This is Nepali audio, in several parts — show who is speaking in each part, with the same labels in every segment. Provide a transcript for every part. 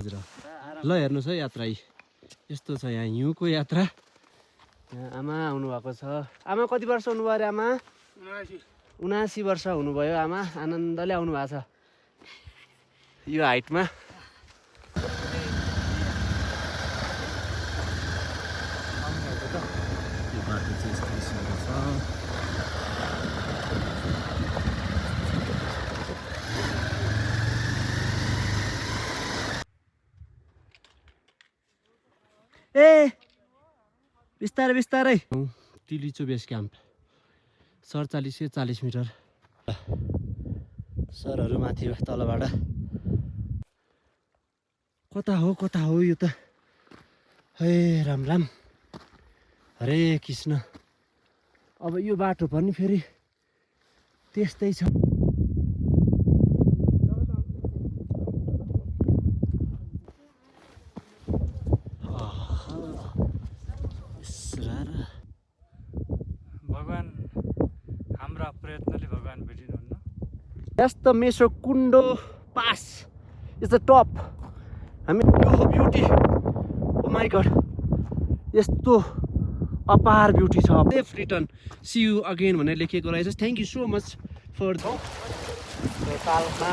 Speaker 1: ल हेर्नुहोस् है यात्रा यस्तो छ यहाँ हिउँको यात्रा। यहाँ आमा आउनुभएको छ। आमा कति वर्ष हुनुभयो अरे आमा? 79 वर्ष हुनुभयो आमा। आनन्दले आउनु भएको छ यो हाइटमा। यो बाटो चाहिँ यस्तो किसिमको छ। ए बिस्तारै बिस्तारै। Tilicho base camp 4740 meter. सरहरू माथि तलबाट। कता हो यो त? हे राम राम हरे कृष्ण। अब यो बाटो पनि फेरि त्यस्तै छ।
Speaker 2: भगवान हाम्रा प्रयत्नले भगवान भेटिनुहुन्न।
Speaker 1: That's the Meso Kundo Pass. It's the top. I mean, यो ब्युटी। Oh my god. यस्तो अपार ब्युटी छ। Safe return, see you again भनेर लेखिएको रहेछ। Thank you so much for the तालमा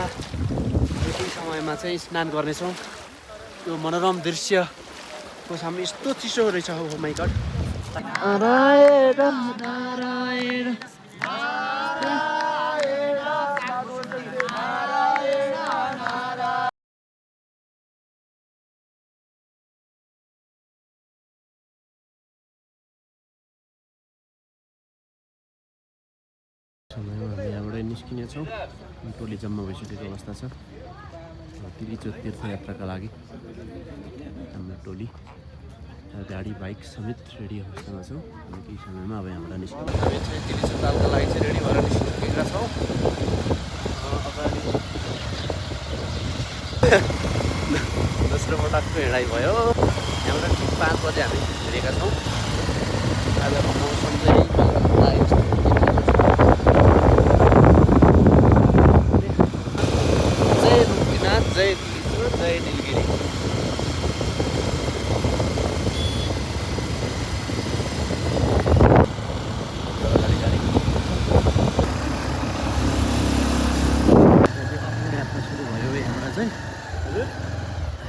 Speaker 1: यति समयमा चाहिँ स्नान गर्नेछौँ। यो मनोरम दृश्यको सामने यस्तो चिसो रहेछ। हो माई गड। समयमा हामी यहाँबाट निस्किनेछौँ। टोली जम्मा भइसकेको अवस्था छ। तिलिचो तीर्थयात्राका लागि हाम्रो टोली गाडी बाइक समेत रेडी अवस्थामा छौँ। हामी केही समयमा अब यहाँबाट निस्क्यौँ। हामी चाहिँ तिलिचो तालका लागि चाहिँ रेडी भएर निस्किसकेका छौँ। दोस्रो पटकको हिँडाइ भयो। यहाँबाट ठिक 5 बजे हामी हिँडेका छौँ। आजको मौसम चाहिँ जय मुक्तिनाथ, जय तिलिचो, जय निलगिरी।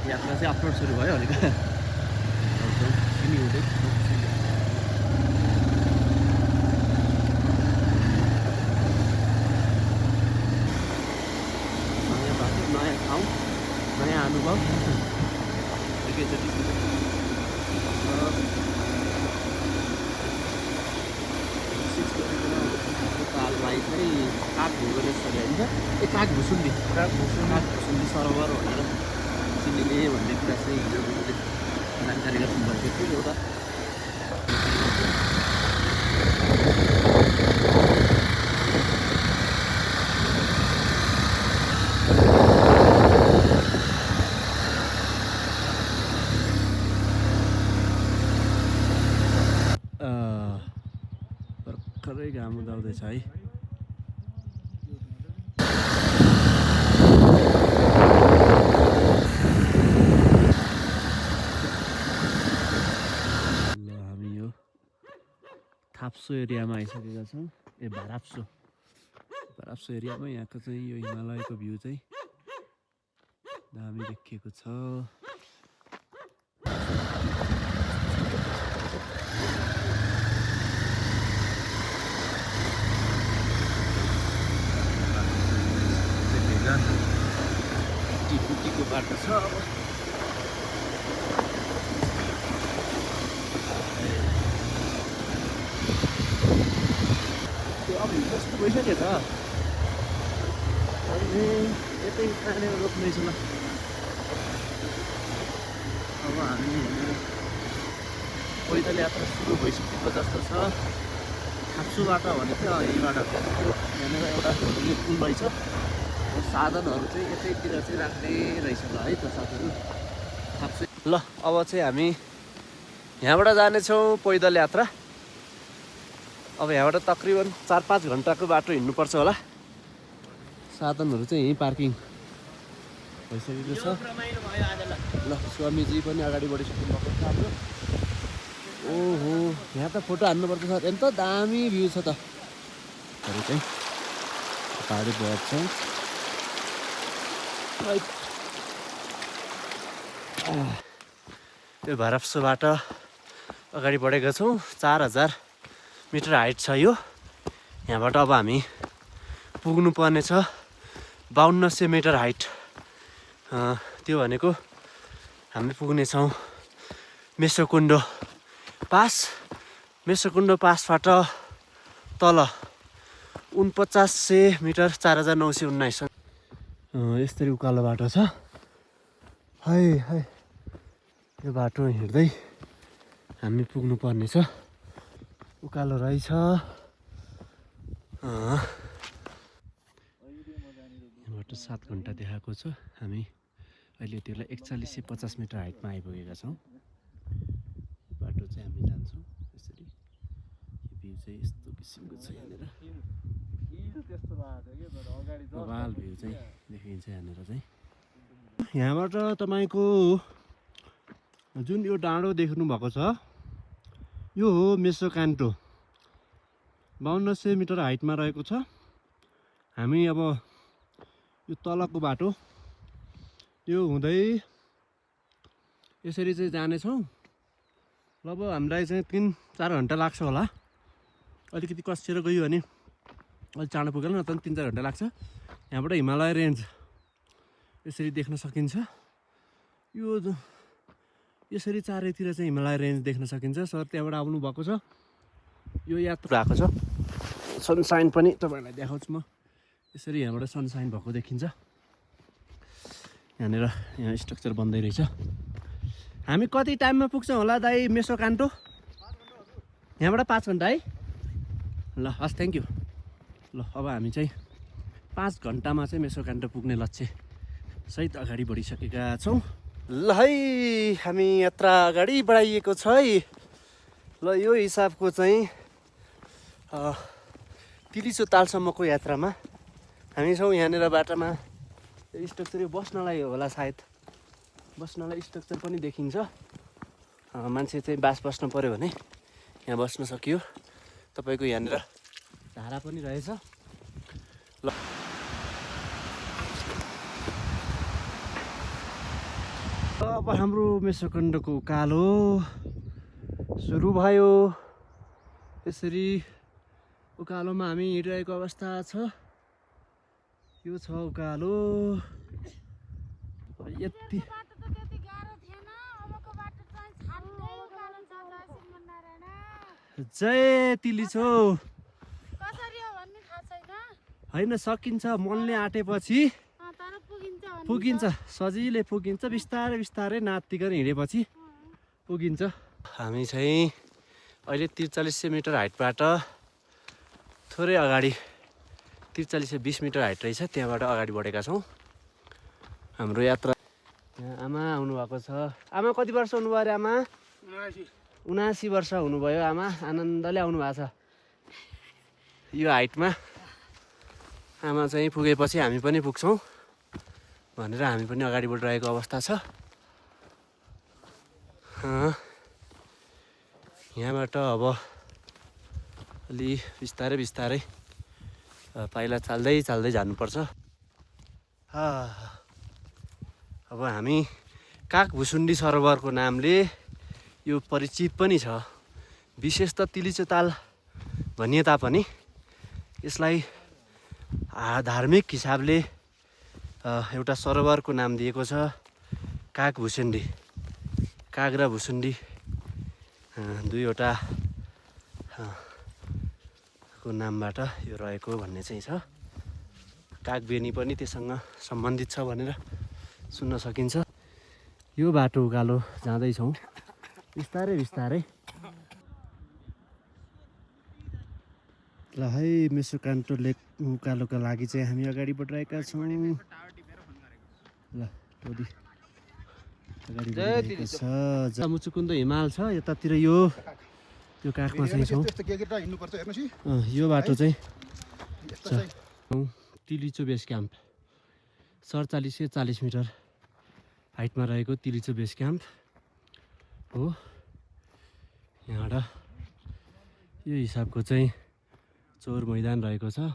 Speaker 1: यात्रा चाहिँ अपलोड सुरु भयो अलिक नयाँ बाटो, नयाँ ठाउँ, नयाँ अनुभव एकैचोटि। ताललाई चाहिँ काग भुगोले सरी होइन, ए काग भुसुन्डी सरोवर भनेर चिनिने भन्ने कुरा चाहिँ हिजो मैले जानकारी गर्नुभएको थियो। एउटा भर्खरै घाम उदाउँदैछ है। थाप्सो एरियामा आइसकेका छौँ। भाराप्सो एरियामा यहाँको चाहिँ यो हिमालयको भ्यू चाहिँ दामी देखिएको छ। टिपुटीको बाटो छ। अब अब कस्तो भइसक्यो त। अनि यतै कहाँनिर रोक्दैछु ल। अब हामी पैदल यात्रा सुरु भइसकेको जस्तो छ। थाप्सुबाट भनेको यहीँबाट यहाँनिर एउटा पुल रहेछ। साधनहरू चाहिँ यतैतिर चाहिँ राख्ने रहेछ ल है त साथीहरू। थाप्सु ल अब चाहिँ हामी यहाँबाट जानेछौँ पैदल यात्रा। अब यहाँबाट तकरिबन 4-5 घन्टाको बाटो हिँड्नुपर्छ होला। साधनहरू चाहिँ यहीँ पार्किङ भइसकेको छ। ल स्वामीजी पनि अगाडि बढिसक्नु भएको छ हाम्रो। ओहो यहाँ त फोटो हान्नुपर्छ सर। ఎంత दामी भ्यू छ त। अरू चाहिँ पहाडी बर्ड छ। त्यो भरप्सोबाट अगाडि बढेका छौँ। 4000 मिटर हाइट छ यो। यहाँबाट अब हामी पुग्नु पर्ने छ 5200 मिटर हाइट। त्यो भनेको हामी पुग्नेछौँ मेसोकुण्डो पास। मेसोकुण्डो पासबाट तल 4900 मिटर 4919। यस्तरी उकालो बाटो छ। है है यो बाटो हिँड्दै हामी पुग्नु पर्ने छ। उकालो रहेछ। यहाँबाट 7 घन्टा देखाएको छ। हामी अहिले त्यसलाई 4150 मिटर हाइटमा आइपुगेका छौँ। बाटो चाहिँ हामी जान्छौँ यसरी। भ्यू चाहिँ यस्तो किसिमको छ। यहाँनिर बवाल भ्यू चाहिँ देखिन्छ यहाँनिर चाहिँ। यहाँबाट तपाईँको जुन यो डाँडो देख्नु भएको छ यो हो मेसोकान्टो। 5200 मिटर हाइटमा रहेको छ। हामी अब यो तलको बाटो यो हुँदै यसरी चाहिँ जानेछौँ। लगभग हामीलाई चाहिँ 3-4 घन्टा लाग्छ होला। अलिकति कसिएर गयो भने अलिक चाँडो पुगेन, नत्र 3-4 घन्टा लाग्छ। यहाँबाट हिमालय रेन्ज यसरी देख्न सकिन्छ। यो यसरी चारैतिर चाहिँ हिमालय रेन्ज देख्न सकिन्छ। सर त्यहाँबाट आउनु भएको छ। यो यात्रा भएको छ। सनसाइन पनि तपाईँहरूलाई देखाउँछु म। यसरी यहाँबाट सनसाइन भएको देखिन्छ। यहाँनिर यहाँ स्ट्रक्चर बन्दै रहेछ। हामी कति टाइममा पुग्छौँ होला दाइ मेसोकान्टो? यहाँबाट 5 घन्टा है। ल हस् थ्याङ्क यू। ल अब हामी चाहिँ 5 घन्टामा चाहिँ मेसोकान्टो पुग्ने लक्ष्य सहित अगाडि बढिसकेका छौँ। ल है हामी यात्रा अगाडि बढाइएको छ है। ल यो हिसाबको चाहिँ तिलिचो तालसम्मको यात्रामा हामी छौँ। यहाँनिर बाटामा स्ट्रक्चर यो बस्नलाई होला सायद। बस्नलाई स्ट्रक्चर पनि देखिन्छ। मान्छे चाहिँ बास बस्न पऱ्यो भने यहाँ बस्न सकियो। तपाईँको यहाँनिर धारा पनि रहेछ। ल अब हाम्रो मेसोकुण्डोको उकालो सुरु भयो। यसरी उकालोमा हामी हिँडिरहेको अवस्था छ। यो छ उकालो। यति जय तिलिचो होइन सकिन्छ। मनले आँटेपछि पुगिन्छ। सजिलै पुगिन्छ। बिस्तारै बिस्तारै नातिकन हिँडेपछि पुगिन्छ। हामी चाहिँ अहिले 4300 मिटर हाइटबाट थोरै अगाडि 4320 मिटर हाइट रहेछ त्यहाँबाट अगाडि बढेका छौँ। हाम्रो यात्रा यहाँ आमा आउनुभएको छ। आमा कति वर्ष हुनुभयो अरे आमा? 79 वर्ष हुनुभयो आमा। आनन्दले आउनु भएको छ। यो हाइटमा आमा चाहिँ पुगेपछि हामी पनि पुग्छौँ भनेर हामी पनि अगाडि बढिरहेको अवस्था छ। यहाँबाट अब अलि बिस्तारै बिस्तारै पाइला चाल्दै चाल्दै जानुपर्छ। अब हामी काकभुसुन्डी सरोवरको नामले यो परिचित पनि छ। विशेष त तिलिचो ताल भनिए तापनि यसलाई धार्मिक हिसाबले एउटा सरोवरको नाम दिएको छ काकभुसुन्डी। काग र भुसुन्डी दुईवटा को नामबाट यो रहेको भन्ने चाहिँ छ। कागबेनी पनि त्योसँग सम्बन्धित छ भनेर सुन्न सकिन्छ। यो बाटो उकालो जाँदैछौँ बिस्तारै बिस्तारै। ल है मेसोकान्टो लेक उकालोका लागि चाहिँ हामी अगाडि बढिरहेका छौँ। ल टोली अगाडि बढिरहेको छ। मुचुकुन्द हिमाल छ यतातिर। यो त्यो काखमा चाहिँ छौँ। यो बाटो चाहिँ तिलिचो बेस क्याम्प 4740 मिटर हाइटमा रहेको तिलिचो बेस क्याम्प हो। यहाँबाट यो हिसाबको चाहिँ चौर मैदान रहेको छ।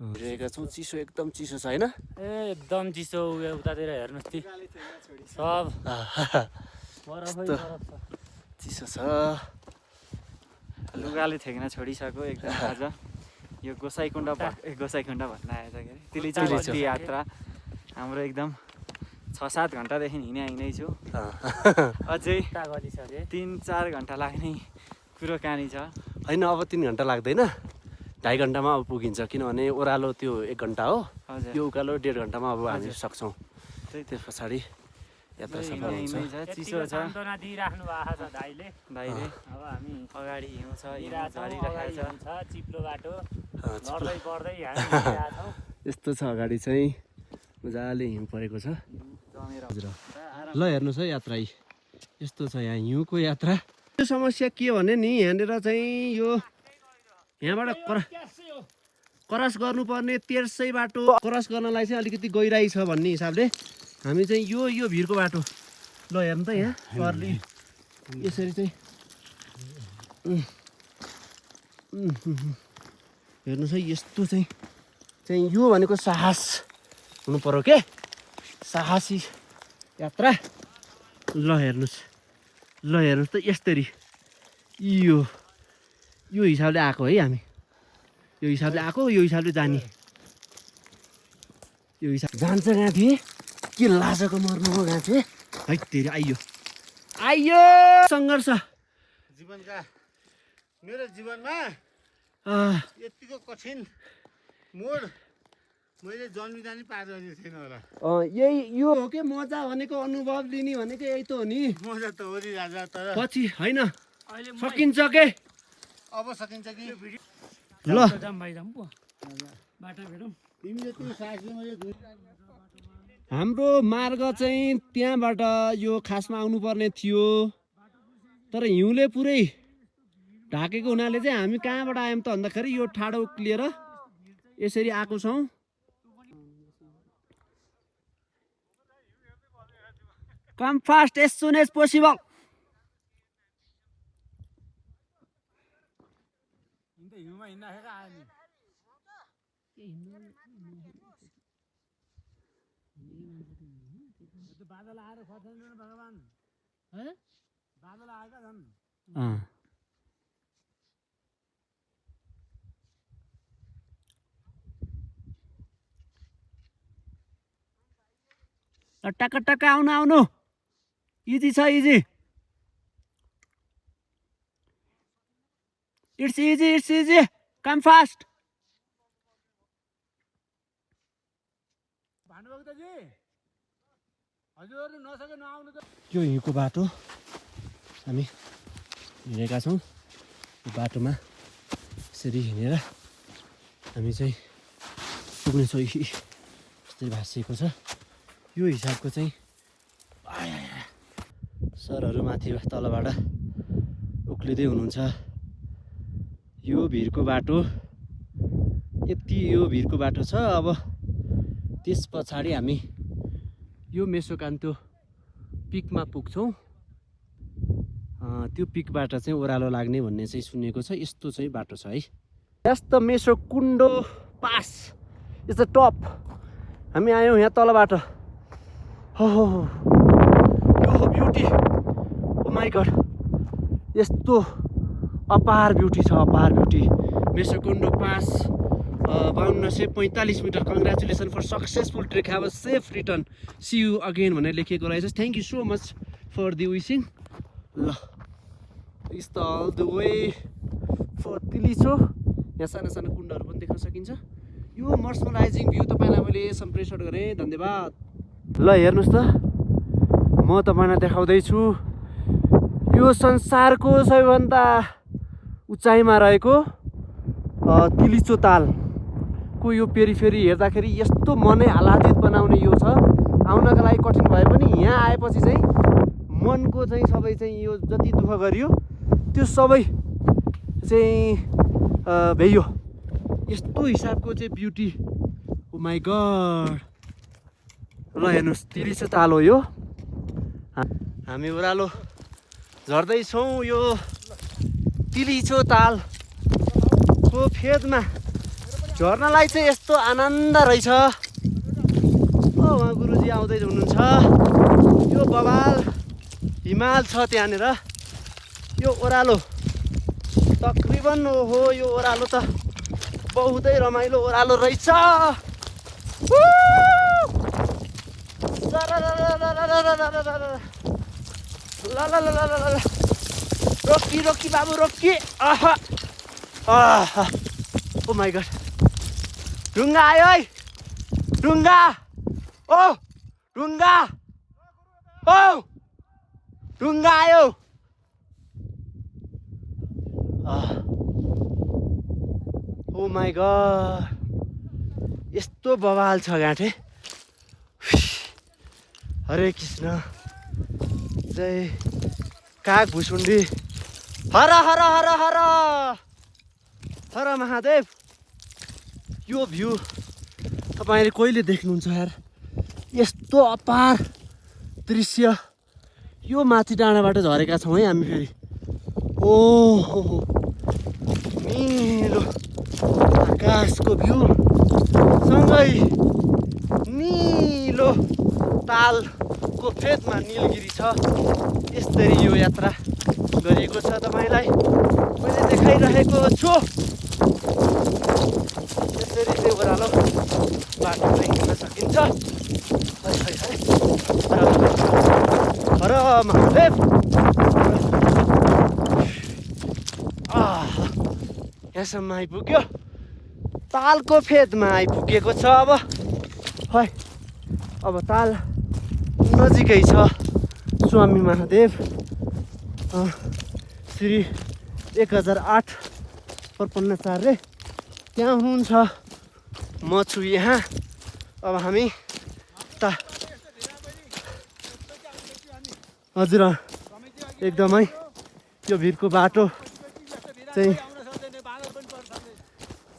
Speaker 1: हेरेका छौँ, चिसो एकदम चिसो छ होइन?
Speaker 2: एकदम चिसो उतातिर हेर्नुहोस् ती सब
Speaker 1: चिसो छ।
Speaker 2: लुगाले थेक्न छोडिसक्यो एकदम। आज यो गोसाइकुण्ड गोसाइकुण्ड भन्न आएछ के अरे तिलिचो यात्रा हाम्रो एकदम 6-7 घन्टादेखि हिँडै छु। अझै 3-4 घन्टा लाग्ने कुरो कहानी छ
Speaker 1: होइन। अब 3 घन्टा लाग्दैन, 2.5 घन्टामा अब पुगिन्छ, किनभने ओह्रालो त्यो 1 घन्टा हो, यो उकालो 1.5 घन्टामा अब हामी सक्छौँ। त्यस पछाडि यात्रा सफल हुन्छ।
Speaker 2: चिसो छ दिइराख्नु भएको छ दाइले अब हामी अगाडि हिउँ छ, झरिरहेको छ, चिप्लो बाटो लड्दै बढ्दै हामी
Speaker 1: यस्तो छ। अगाडि चाहिँ मजाले हिउँ परेको छ। हजुर ल हेर्नुहोस् है, यात्रा यस्तो छ। यहाँ हिउँको यात्रा। यो समस्या के भने नि, यहाँनिर चाहिँ यो यहाँबाट क्रस गर्नुपर्ने तेर्सै बाटो क्रस गर्नलाई चाहिँ अलिकति गहिराई छ भन्ने हिसाबले हामी चाहिँ यो भिरको बाटो ल हेर्नु त। यहाँ सर्ली यसरी चाहिँ हेर्नुहोस् है, यस्तो चाहिँ यो भनेको साहस हुनु पर्यो के, साहसी यात्रा। ल हेर्नुहोस् त यस्तरी यो हिसाबले आएको है हामी। यो हिसाबले आएको, यो हिसाबले जाने। यो हिसाब जान्छ कहाँ थिएँ, के लाजको मर्नुको कहाँ थिएँ है तेरि। आइयो सङ्घर्ष
Speaker 3: जीवनका मेरो जीवनमा यतिको कठिन मोड मैले जन्मिँदा नि पार गरेको छैन होला।
Speaker 1: यही यो हो कि मजा भनेको, अनुभव लिने भनेको यही त हो नि।
Speaker 3: मजा त हो नि राजा, तर
Speaker 1: पछि होइन सकिन्छ के,
Speaker 3: अब सकिन्छ कि
Speaker 1: ल
Speaker 3: तिमीले त्यो सासले मैले
Speaker 1: हाम्रो मार्ग चाहिँ त्यहाँबाट यो खासमा आउनुपर्ने थियो, तर हिउँले पुरै ढाकेको हुनाले चाहिँ हामी कहाँबाट आयौँ त भन्दाखेरि यो ठाडो उक्लिएर यसरी आएको छौँ। Come fast as soon as possible.
Speaker 2: बादल आएर खोज्दैन भगवान, बादल आएका छन्।
Speaker 1: टक्क टक्क आउनु इजी छ, easy. It's easy come fast. यो हिउँको बाटो हामी हिँडेका छौँ। यो बाटोमा यसरी हिँडेर हामी चाहिँ पुग्नेछौँ। यस्तै भाँसिएको छ। यो हिसाबको चाहिँ सरहरू माथि तलबाट उक्लिँदै हुनुहुन्छ। यो भिरको बाटो यति यो भिरको बाटो छ। अब त्यस पछाडि हामी यो मेसोकान्तो पिकमा पुग्छौँ। त्यो पिकबाट चाहिँ ओह्रालो लाग्ने भन्ने चाहिँ सुनेको छ। यस्तो चाहिँ बाटो छ है। यस्तो मेसोकुण्डो पास इज द टप। हामी आयौँ यहाँ तलबाट। हो यो हो ब्युटी। ओ माई गड, यस्तो अपार ब्युटी छ, अपार beauty. Mesokanto pass 5245 metre. Congratulation for successful trek, have a safe return, see you again भनेर लेखेको रहेछ। Thank you so much for the wishing. ल is the all the way for Tilicho. यहाँ साना साना कुण्डहरू पनि देख्न सकिन्छ। यो मर्समलाइजिङ भ्यू तपाईँलाई मैले सम्प्रेषण गरेँ, धन्यवाद। ल हेर्नुहोस् त, म तपाईँलाई देखाउँदैछु यो संसारको सबैभन्दा उचाइमा रहेको तिलिचो तालको यो पेरिफेरी हेर्दाखेरि यस्तो मनै आह्लादित बनाउने यो छ। आउनका लागि कठिन भए पनि यहाँ आएपछि चाहिँ मनको चाहिँ सबै चाहिँ यो जति दुःख गरियो त्यो सबै चाहिँ भ्याइयो। यस्तो हिसाबको चाहिँ ब्युटी। Oh my God. ल ल हेर्नुहोस् तिलिचो ताल हो यो। हामी ओह्रालो झर्दैछौँ यो तिलिचो तालको फेदमा। झर्नलाई चाहिँ यस्तो आनन्द रहेछ। उहाँ गुरुजी आउँदै हुनुहुन्छ। यो बबाल हिमाल छ त्यहाँनिर। यो ओह्रालो तकरिबन हो यो ओह्रालो त बहुतै रमाइलो ओह्रालो रहेछ। रोकी रोकी बाबु रोकी। ओ माई गड ढुङ्गा आयो है ढुङ्गा। ओ ढुङ्गा ओ ढुङ्गा आयो। ओ माई गड यस्तो बवाल छ गाँठे। हरे कृष्ण जय काग भुसुण्डी हर हर हर हर हर महादेव। यो भ्यू तपाईँले कहिले देख्नुहुन्छ यार? यस्तो अपार दृश्य। यो माथि डाँडाबाट झरेका छौँ है हामी फेरि। ओहो निलो आकाशको भ्यू सँगै निलो तालको फेदमा निलगिरी छ। यसरी यो यात्रा गरिएको छ तपाईँलाई मैले देखाइरहेको छु। यसरी चाहिँ ओह्रालो बाटो चाहिँ हिँड्न सकिन्छ। हर महादेव। यहाँसम्म आइपुग्यो तालको फेदमा आइपुगेको छ। अब ताल नजिकै छ। स्वामी महादेव श्री 1008 प्रपन्नाचार्य त्यहाँ हुनुहुन्छ। म छु यहाँ। अब हामी हजुर एकदमै यो भिरको बाटो चाहिँ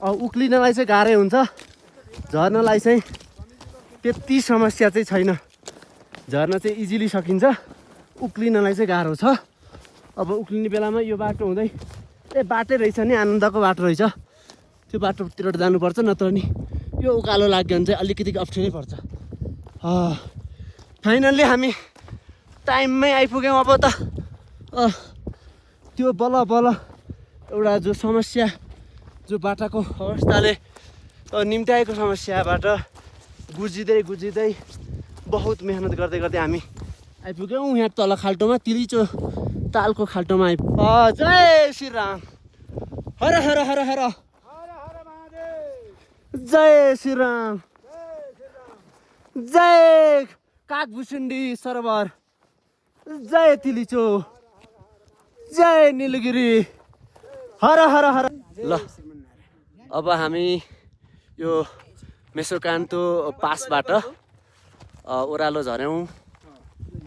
Speaker 1: उक्लिनलाई चाहिँ गाह्रै हुन्छ। झर्नलाई चाहिँ त्यति समस्या चाहिँ छैन। झर्न चाहिँ इजिली सकिन्छ। उक्लिनलाई चाहिँ गाह्रो छ। अब उक्लिने बेलामा यो बाटो हुँदै बाटै रहेछ नि आनन्दको बाटो रहेछ। त्यो बाटोतिर जानुपर्छ नत्र नि यो उकालो लाग्यो भने चाहिँ अलिकति अप्ठ्यारै पर्छ। फाइनल्ली हामी टाइममै आइपुग्यौँ। अब त त्यो बल्ल बल्ल एउटा जो समस्या जो बाटाको अवस्थाले निम्त्याएको समस्याबाट गुजिँदै बहुत मेहनत गर्दै हामी आइपुग्यौँ यहाँ तल खाल्टोमा तिलिचो तालको खाल्टोमा जय श्री राम हर हर हर हर जय श्री राम जय कागभुसुण्डी सरोवर जय तिलिचो जय निलगिरी हर हर हर। ल अब हामी यो मेसोकान्तो पासबाट ओह्रालो झऱ्यौँ।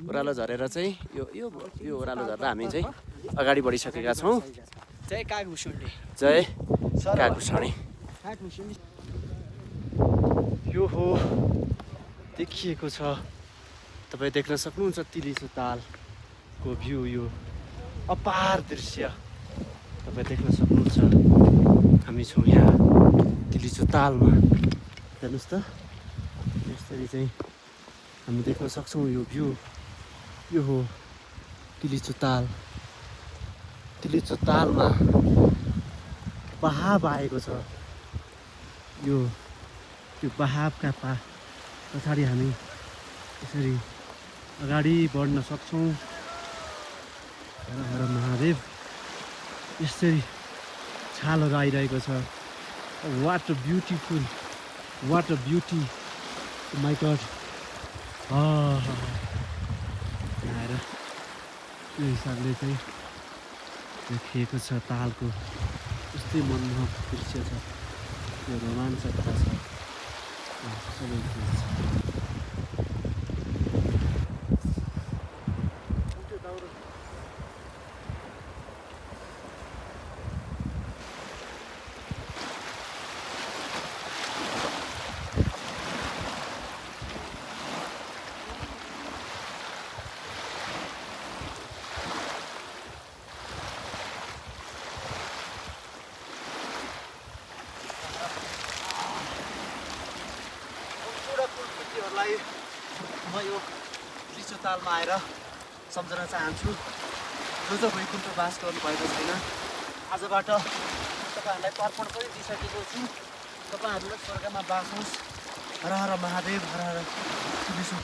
Speaker 1: ओह्रालो झरेर चाहिँ यो ओह्रालो झर्दा हामी चाहिँ अगाडि बढिसकेका छौँ।
Speaker 2: जय कागभुसुण्डी
Speaker 1: जय कागभुसुण्डी। यो हो देखिएको छ। तपाईँ देख्न सक्नुहुन्छ तिलिचो तालको भ्यू। यो अपार दृश्य तपाईँ देख्न सक्नुहुन्छ। हामी छौँ यहाँ तिलिचो तालमा। हेर्नुहोस् त यसरी चाहिँ हामी देख्न सक्छौँ यो भ्यू। यो हो तिलिचो ताल। तिलिचो तालमा बहाव आएको छ। यो बहावका पछाडि हामी यसरी अगाडि बढ्न सक्छौँ। हर हर महादेव। यसरी छालहरू आइरहेको छ। What a beautiful what a beauty my god. आएर यो हिसाबले चाहिँ देखिएको छ तालको यस्तै मनमोहक दृश्य छ। यो रोमाञ्चकता छ सबै चिज छ। यो लिचो तालमा आएर सम्झन चाहन्छु जो वैकुण्ठवास गर्नुभएको छैन। आजबाट तपाईँहरूलाई तर्पण पनि दिइसकेको छु। तपाईँहरूलाई स्वर्गमा बास होस्। हर हर महादेव, हर हर विष्णु।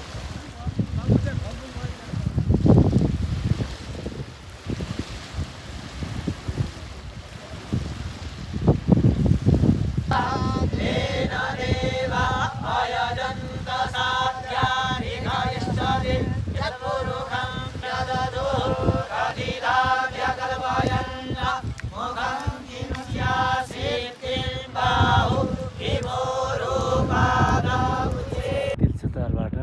Speaker 1: तिलचतारबाट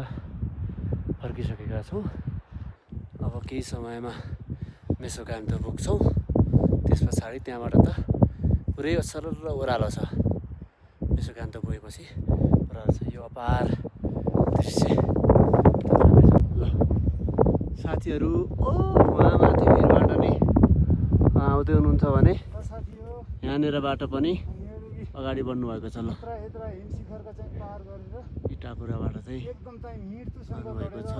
Speaker 1: फर्किसकेका छौँ। अब केही समयमा मेसोगाम त पुग्छौँ। त्यस पछाडि त्यहाँबाट त पुरै सरल र ओह्रालो छ। मेसोगाम त पुगेपछि ओह्रालो छ। यो अपार दृश्य ल साथीहरू उहाँ माथि भिरबाट नि आउँदै हुनुहुन्छ भने यहाँनिरबाट पनि अगाडि बढ्नु भएको छ। ल इटाकुराबाट चाहिँ भएको छ।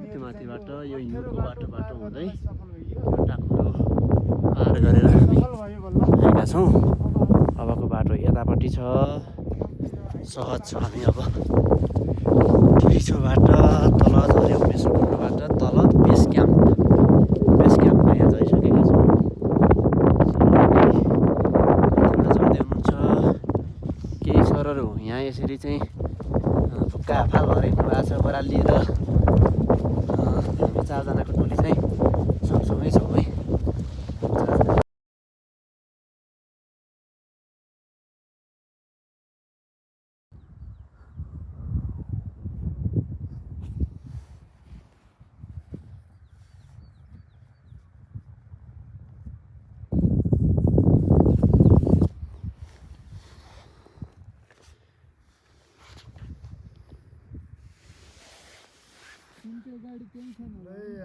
Speaker 1: त्यो माथिबाट यो हिउँको बाटोबाट हुँदै टाकुरो पार गरेर हामी आएका छौँ। अबको बाटो यतापट्टि छ। सहज छ। हामी अब लिचोबाट तल झऱ्यौँ। मेसोकुण्डबाट तल बेस क्याम्पमा यहाँ झरिसकेका छौँ। केही सरहरू यहाँ यसरी चाहिँ फुक्का फालहरू हिँड्नु भएको छ बराल लिएर। हामी 4 जनाको टोली चाहिँ सँगसँगै छौँ है।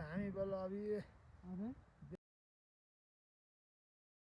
Speaker 3: हामी बल्ल अब